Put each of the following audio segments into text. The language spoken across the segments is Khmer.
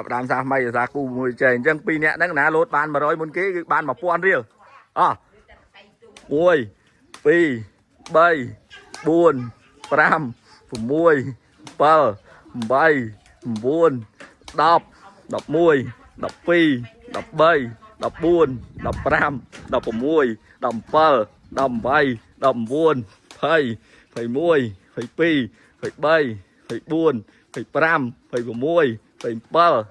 ផ្ដើមសាថ្មីសាគូមួយចេះអញ្ចឹងពីរអ្នកហ្នឹងណាលោតបាន100មុនគេគឺបាន1000រៀលអោះ1 2 3 4 5 6 7 8 9 10 11 12 13 14 15 16 17 18 19 20 21 22 23 24 25 26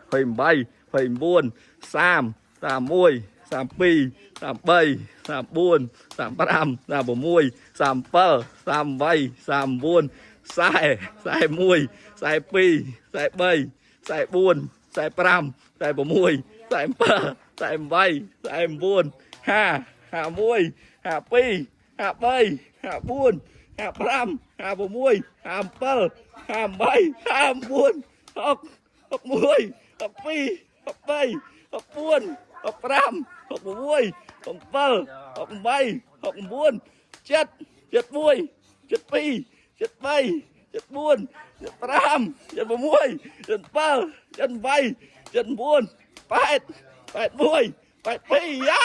27 28 29 30 31 32 33 34 35 36 37 38 39 40 41 42 43 44 45 46 47 48 49 50 51 52 53 54 55 56 57 58 59 60 61 62 63 64 65 66 67 68 69 7 71 72 73 74 75 76 77 78 79 8 81 82យ៉ា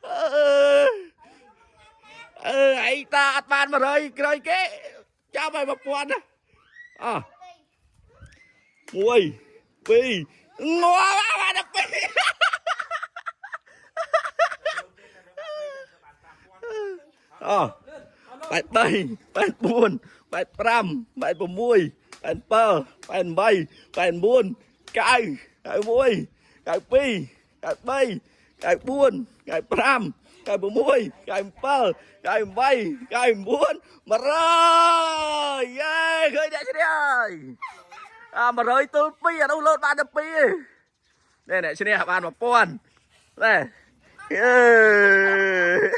អឺអឺឯងតាអត់បាន100ក្រោយគេចាប់ឲ្យ1000ណាអោះ1 2ងាប់បានតែ2អោះ83 84 85 86 87 88 89 9 91 92 93 94 95 96 97 98 99 100យេឃើញអ្នកឈ្នះហើយអា100ទល់2អានោះលោតបានតែ2ទេនេះអ្នកឈ្នះបាន1000នេះអេ